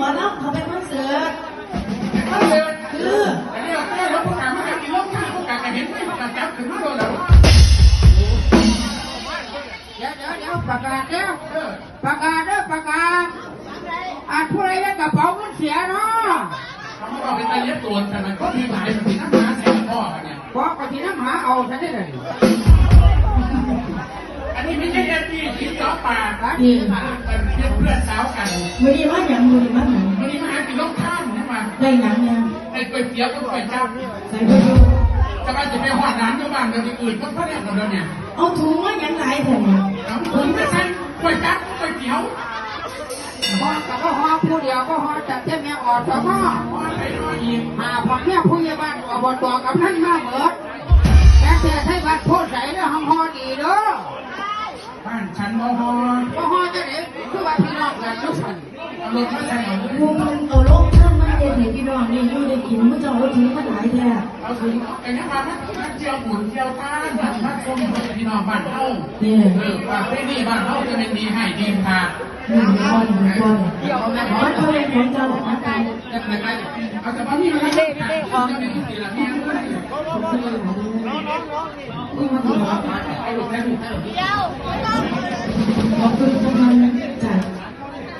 ໝໍລຳເຂົາໄປຄອນເສີດ. ຄອນເສີດ? ເອີ. ອັນນີ້ເອົາແຕ່ລະພວກການມາຫາກິນລົງທານ ພວກການກະເຫັນໄປ ພວກການຈັບຂຶ້ນມາໂລດລະ. ດຽວໆໆ ປະກາດເດີ ເອີ ປະກາດເດີ ປະກາດ. ອັນຜູ້ໃດໄດ້ກະເປົາເງິນເສຍເນາະ ເອົາມາເວົ້າເປັນຕາເລັບໂຕນ ຄັນມັນຄົນຖືກຫຼາຍ ມັນຊິນຳຫາໃສ່ພໍ່ບັດນີ້. ບໍ່ ກໍຊິນຳຫາເອົາຊັ້ນເດ້. ອັນນີ້ມີແຕ່ເອັຟຊີ ຕິດຕໍ່ປາກ ເປັນເພື່ອນສາວກັນ. ມື້ນີ້ມາຫຍັງ? ມື້ນີ້ມາຫຍັງ? ມື້ນີ້ມາຫາກິນໂຮງທານ ເຫັນບໍ່? ໄດ້ຫຍັງແດ່? ໄດ້ກ໋ວຍຕຽວກັບກ໋ວຍຈັບ. ໃສ່ເບິ່ງດູ. ແຕ່ວ່າຊິໄປຮອດຮ້ານຢູ່ບ້ານ ກໍຊິອືດເບິດພະແນກແລ້ວເດ ເອົາ ຖົງມາຫຍັງຫຼາຍແທ້ນີ້? ເອົາ ຖົງມາໃສ່ກ໋ວຍຈັບ ກ໋ວຍຕຽວ. ຮອດກໍບໍ່ຮອດຜູ້ດຽວ ບໍ່ຮອດຈັກແຕ່ແມ່ອສມ ຮອດໄປຮອດອີກ ຫາພໍ່ເມຍຜູ້ໃຫຍ່ບ້ານ ອບຕ ກຳນັນມາເໝິດ. ແຕ່ແຕ່ໃຊ້ວັດໂພໄຊເດີ ຮອດອີເດີ. ບ້ານສັນບໍ່ຮອດ ບໍ່ຮອດຈັ່ງໃດ? ຄືວ່າພີ່ນ້ອງກັນຢູ່ຊັ້ນ. ເອົາລົດມາໃສ່ເອົາ. ໝູ່ເພິ່ນເອົາລົງເທິງມາເຮັດໃຫ້ພີ່ນ້ອງໄດ້ຢູ່ໄດ້ກິນ ໝູ່ເຈົ້າເອົາຖົງມາຫຼາຍແທ້. ເອົາຖົງ ກໍຍັງວ່າມາ ມາທ່ຽວບຸນທ່ຽວທານ ມາຊົມພີ່ນ້ອງບ້ານເຮົາ. ເອີ ເອີ ປະເພນີບ້ານເຮົາຈະແມ່ນດີໃຫ້ດີຂາດ. ນີ້ເຫັນບໍ່ ນີ້ເຫັນບໍ່ ນີ້ ມັນບໍ່ແມ່ນຂອງເຈົ້າ ຂອງເຈົ້າ. ເອົາແຕ່ວ່າມີເວລາ ເລກ ເລກອອກ ຂອບຄຸນກຳລັງໃຈ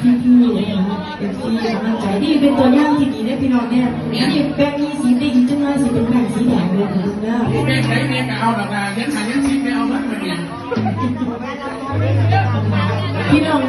ພີ່ໆ ເອັຟຊີ ໃຫ້ກຳລັງໃຈ. ນີ້ເປັນຕົວຢ່າງທີ່ດີເດ້ພີ່ນ້ອງເດ້. ນີ້ແບ່ງ ນີ້ສີໄດ້ອີກຈັກໜ້ອຍ ຊິເປັນແບ່ງສີແດງເດີພີ່ນ້ອງເດີ. ແບ່ງໃດແນ່ກໍເອົາດອກລະ ເຫັນຫາເຫັນສີໄປເອົາເບິດມື້ນີ້. ພີ່ນ້ອງ